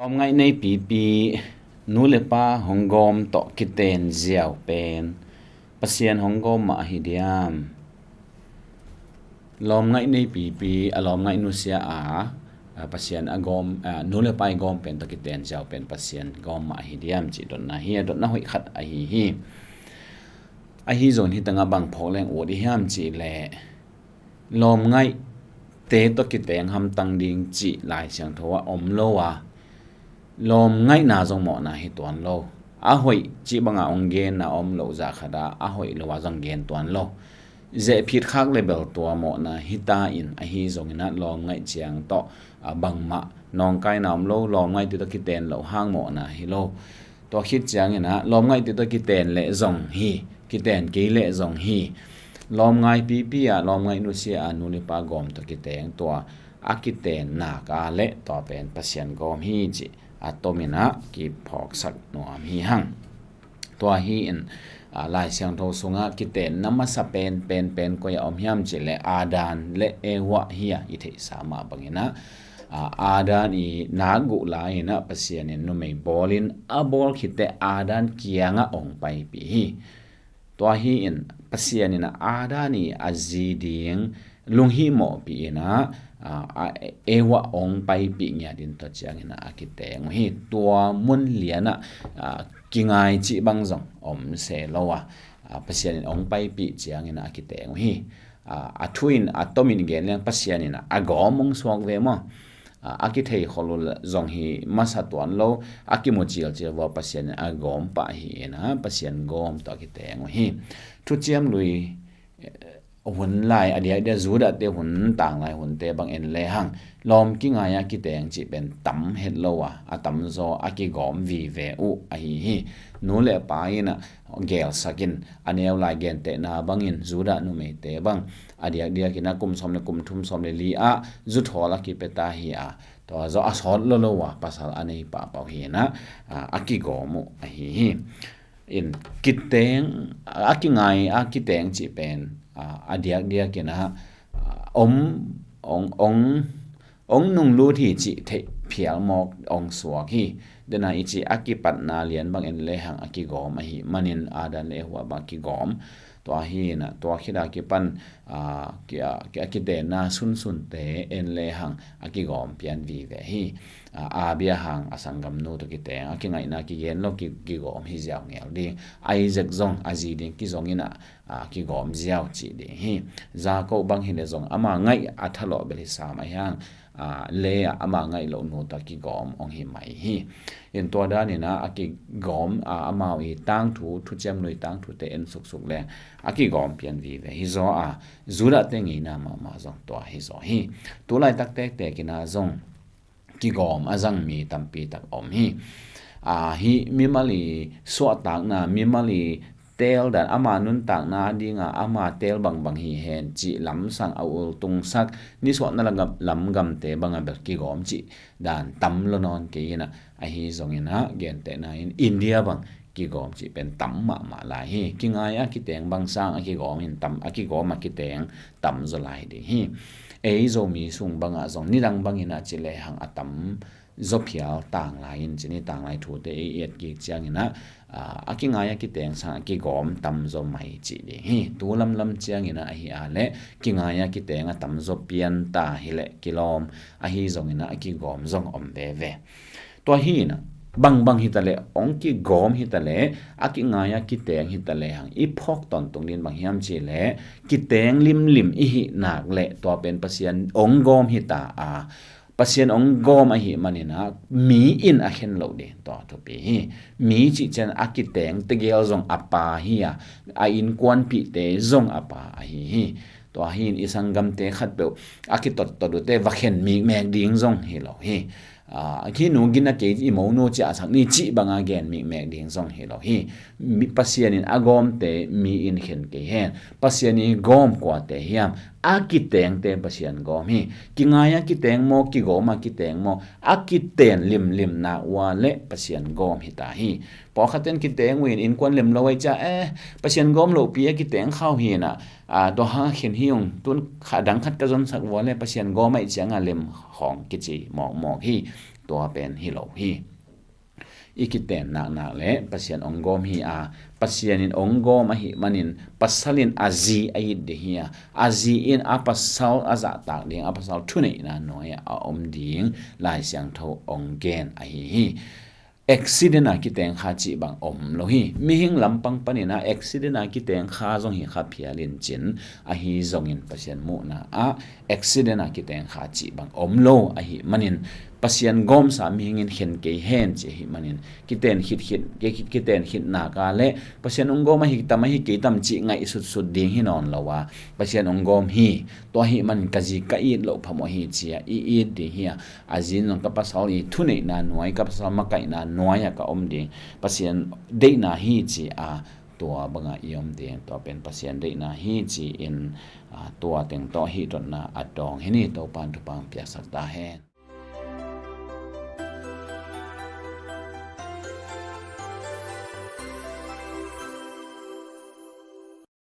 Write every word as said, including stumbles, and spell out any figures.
Lawmngaih nei pipi, nu le pa hong gawm tawh kiten ziau pen Pasian hong gawm mah ahi diam? Lawmngaih nei pipi, a lawmngaih nusia a, a Pasian a gawm, a nu le pa i gawm pen tawh kiten ziau pen Pasian gawm mah ahi diam cih dotna hi a, dotna hoih khat ahi hi. Ahi zong hi tangah bang phawk leng ut i hiam cih leh lawmngaihte tawh kiteng hamtang ding cih Lai Siangtho ah om lo a, lawmngaihna zong mawhna hi tuan lo. A hoih cih banga hong genna om loh zah khatah a hoih lo a zong gen tuan lo. Zehphit khak le bel tua mawhna hi ta in, ahi zongin ah lawmngaih ciang tawh a bangmah nawngkaina om lo, lawmngaihte tawh kiten loh hang mawhna hi lo. Tua khit ciangin ah lawmngaihte tawh kiten leh zong hi, kiten kei leh zong hi. Lawmngaih pipi ah lawmngaih nusia a nu le pa gawm tawh kiteng tua a kiten nak a leh tua pen Pasian gawm hi cih a tomin ah kiphawksak nuam hi hang. Tua hi in, a, Lai Siangtho sungah kitenna masa pen, pen, pen koi a om hiam cih leh Adam le Eva hi a, i theihsa mah bangin ah, a, Adam i nak guh lai-in ah Pasian in numei bawlin a bawl khit teh Adam kiangah hong paipih hi. Tua hi in Pasian in ah Adam i a zi ding lunghimawhpih in ah, a, a, Eva hong paipih ngiat in tua ciangin ah a kiteng uh hi. Tua mun lianah, a, kingai cih bang zong om se lo a, a, Pasian in hong paipih ciangin ah a kiteng uh hi. A, a thu in a tomin gen leng Pasian in ah a gawm hong suak ve maw? A, a kithei khol uh zong hi masa tuan lo, a kimu cilcil vua Pasian in a gawm pah hi in ah Pasian gawm tawh a kiteng uh hi. Thuciam Lui, eh, hun lai, a diakdiak Judah te hun, tanglai hunte bang en lehang lawm kingai a kiteng cih pen tam het lo a, a tamzaw a kigawm vive uh ahi hi. Nu le pa in ah gelsak in, a neu lai gentehna bangin Judah numeite bang a diakdiak in ah kum sawm le kum thum, sawm le li ah zuthawl a kipia ta hi a, tua zaw a sawt lo lo a pasal a nei pahpah uh hi in ah, a, a kigawm uh ahi hi. In kiteng, a kingai a kiteng cih pen, a, a diakdiak in ah, a, om, ong, ong, ong nunglut hi cih theih phial mawk ong suak hi. Dena i cih a kipatna lian bang en lehang a kigawm ahih manin Adam le Eva bang kigawm. Tua hi in ah, tua khit a kipan, a, ki, a, ki, a kitenna sunsunte en lehang a kigawm pian vive hi. A, Abraham a sanggamnu tawh kiteng, a kingaihna kigen lo, ki, kigawm hi ziau ngel ding. Isaac zong a zi ding kizong in ah, a, kigawm ziau cih ding hi. Jacob bang hi leh zong ama ngaih a thalawh bel hi sam ahi hang, a, Leah ama ngaih loh nu tawh kigawm hong hi mai hi. In tua dan in ah a kigawm, a, amau i tangthu, Thuciam Lui tangthute en suksuk leng a kigawm pian vive hi zaw a, Judah te ngeina mahmah zong tua hi zaw hi. Tu laitak tektek in ah zong kigawm a zang mi tampi tak om hi. A, hih mimal i suahtakna, mimal i teel dan, ama nuntakna ding a ama teel bangbang hi hen cih lamsang a ultungsak nisuahna lam, lam gamte bang a bel kigawm cih dan tam lo nawn kei in ah, ahi zongin ah gentehna in India bang kigawm cih pen tam mahmah lai hi. Kingai a kiteng bang sang a kigawm in tam, a kigawm a kiteng tam zaw lai ding hi. Ei Zomi sung bang ah zong nidang bangin ah ci lehang a tam zaw phial tanglai in ci ni, tanglai thute ei i et kik ciangin ah, a, a kingai a kiteng sang a kigawm tam zaw mai cih ding hi. Tu lamlam ciangin ah ahi a leh kingai a kiteng a tam zaw pian ta hi leh kilawm, ahi zongin ah a kigawm zong om veve. Tua hi in ah, bangbang hi ta leh, ong kigawm hi ta leh, a kingai a kiteng hi ta lehang i phawk tawntung ding bang hiam cih leh, kiteng limlim i hih nak leh tua pen Pasian ong gawm hi ta a, Pasian ong gawm ahih manin ah mi in a khen loh ding tua thupi hi. Mi cih ciang a kiteng tegel zong a pa hi a, a innkuanpihte zong a pa ahi hi. Tua hi in i sanggamte khatpeuh a kitottot uh teh va khen mikmek ding zong hi lo hi. A, hih nu gina kei, i monu ciahsak ni cih bang a gen mikmek ding zong hi lo hi. Mi, Pasian in a gawmte mi in khen kei hen. Pasian in gawm kuate hiam? A kitengte Pasian gawm hi. Kingai a kiteng maw, kigawm a kiteng maw, a kiten limlim nak ua leh Pasian gawm hi ta hi. Pawlkhat ten kiteng uh in innkuan lem lo ahih ciang, eh, Pasian gawm lohpi a kiteng kha uh hi in ah, a, tua hang a khen hi ung, tun kha dang khat ka zonsak ua leh Pasian gawm ahih ciang a lem khawng kici mawkmawk hi. tua pen hi lo hi. I kiten naknak le Pasian ong gawm hi a, Pasian in ong gawm ahi manin pasal in a zi a it ding hi a, a zi in a pasal a zahtak ding, a pasal thuneihna nuai a om ding Lai Siangtho ong gen ahi hi. Accident a kiteng kha cih bang om lo hi. Mihing lampang panin a accident a kiteng kha zong hi kha phial in cin, ahi zongin Pasian muhna ah accident a kiteng kha cih bang om lo ahi manin Pasian gawmsa mihing in khen kei hen ci ahi manin kiten khit khit, kei khit kiten khit nak a le Pasian ong gawm ahi tam ahi kei tam cih ngaih sutsut ding hi nawn lo a, Pasian ong gawm hi, tua ahi manin ka zi ka it loh phamawh hi ci a i it ding hi a, a zi in zong ka pasal i thuneihna nuai, ka pasal makaihna nuai a ka om ding, Pasian deihna hi ci a, tua banga i om ding, tua pen Pasian deihna hi ci in, a, tua teng tawh hi dotna a dawng hi ni. Topan thupang piaksak ta hen.